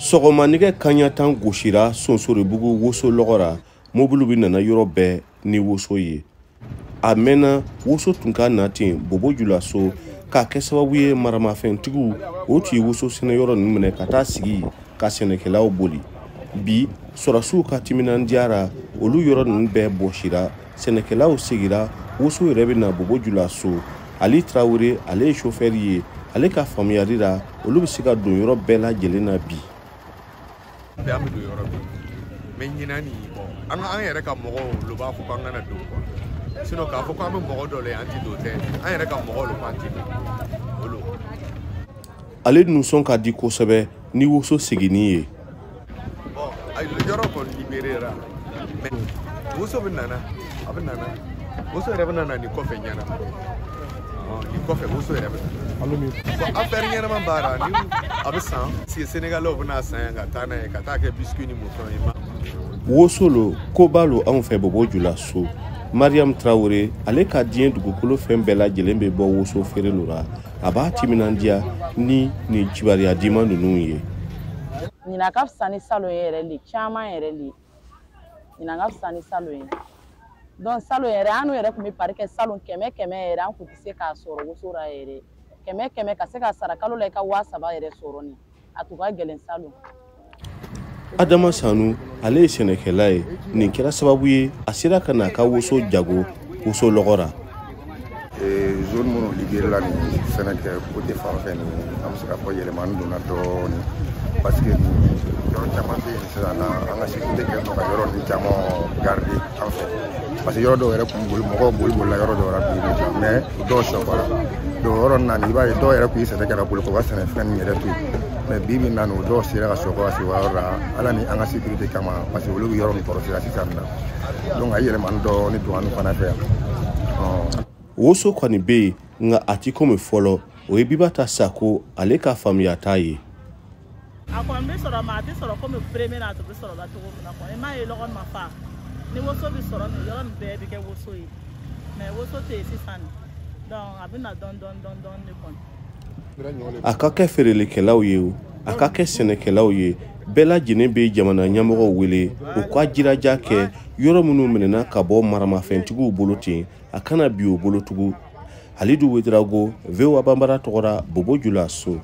Sɔgɔma nɛgɛ kanɲɛ 10 gosira Sonsoribugu woso lɔgɔ ra, mobiliw bɛ nana yɔrɔ bɛɛ ni woso ye. A mɛnna woso tun ka na ten Bobo Julaso k'a kɛ sababu ye maramafɛntigiw o tun ye woso sɛnɛyɔrɔ ninnu minɛ ka taa sigi ka sɛnɛkɛlaw boli. Bi sɔrɔdasiw ka timinandiya ra, olu yɔrɔ ninnu bɛɛ bɔsira, sɛnɛkɛlaw segira, woso yɛrɛ bɛ na Bobo Julaso. Ali Tarawele, ale ye sofɛri ye, ale ka faamuyali la, olu bɛ se ka don yɔrɔ bɛɛ lajɛlen na bi. An bɛ don yɔrɔ bɛɛ, mais ɲinan nin bɔn an yɛrɛ ka mɔgɔw olu b'a fɔ k'an kana don quoi, sinon k'a fɔ k'an bɛ mɔgɔ dɔ la yen an ti don tɛ, an yɛrɛ ka mɔgɔw lo k'an ti don olu. Ale nisɔn ka di kosɛbɛ ni woso seginni ye. Bon, yɔrɔ kɔni libéré ra, mais woso bɛ nana, a bɛ nana, woso yɛrɛ bɛ nana nin kɔfɛ ɲɛna, nin kɔfɛ woso yɛrɛ bɛ nana. Bon, affaire ɲɛnama b'a la, ni a bɛ san, parce que Sénégalais bɛna san yan ka taa n'a ye ka taa kɛ biscuit ni mofɛnw ye. Woso lo koba lo anw fɛ Bobo Julaso. Mariam Traoré, ale ka diɲɛ dugukolo fɛn bɛɛ lajɛlen bɛ bɔ woso feere lo la. A b'a timinandiya ni nin kibaruya diman ninnu ye. Ɲinan ka fisa ni salon ye yɛrɛ le, caman yɛrɛ le. Ɲinan ka fisa ni salon ye. Donc salon yɛrɛ, an yɛrɛ tun bɛ pari kɛ salon 100 100 yɛrɛ, an tun tɛ se k'a sɔrɔ woso la yɛrɛ. 100 100 ka se ka sara kalo la i ka 3000 yɛrɛ sɔrɔ nin, a tun ka gɛlɛn salon. Adama Sanu, ale ye sɛnɛkɛla ye. Nin kɛra sababu ye a sera ka n'a ka woso jago woso lɔgɔ la. Zone minnu libéré la nin sɛnɛkɛ côté fan fɛ nin, an bɛ se k'a fɔ yɛlɛmani donna dɔɔnin, parce que yɔrɔ caman bɛ yen sisan na, an ka sécurité kɛ ka yɔrɔ ninnu caman garder an fɛ, parce que yɔrɔ dɔw yɛrɛ kun boli, mɔgɔw boli bolila yɔrɔ dɔw la bi, mais dɔw sɔkɔra. Donc yɔrɔ nin na, i b'a ye dɔw yɛrɛ kun ye sɛnɛ kɛ ka boli k'u ka sɛnɛfɛn ninnu yɛrɛ to yen, mais bi bi in na nin, dɔw sera ka sɔkɔ ka se o yɔrɔ la, Ala ni an ka sécurité kama, parce que olu bɛ yɔrɔ min kɔlɔsi la sisan na. Donc a ye yɛlɛmani dɔɔnin don an fana fɛ yan. Woso kɔni bɛ yen, nka a ti komi fɔlɔ. O ye Bibata Sako ale ka faamuya ta ye. A kɔni bɛ sɔrɔ, ma a tɛ sɔrɔ komi premier na a tun bɛ sɔrɔ la cogo min na kɔni. I m'a ye lɔgɔ ma fa ni woso bɛ sɔrɔ nin yɔrɔ nin bɛɛ bɛ kɛ woso ye, mais woso tɛ yen sisan nin, donc a bɛ na dɔɔni dɔɔni dɔɔni dɔɔni de kɔni. A ka kɛ feerelikɛlaw ye o, a ka kɛ sɛnɛkɛlaw ye, bɛɛ lajɛlen bɛ jamana ɲɛmɔgɔw wele u ka jiraja kɛ yɔrɔ minnu minɛna ka bɔ maramafɛntigiw bolo ten, a kana bi o bolo tugun. Halidu Wedirago, VOA Banbara tɔgɔra, Bobo Julaso.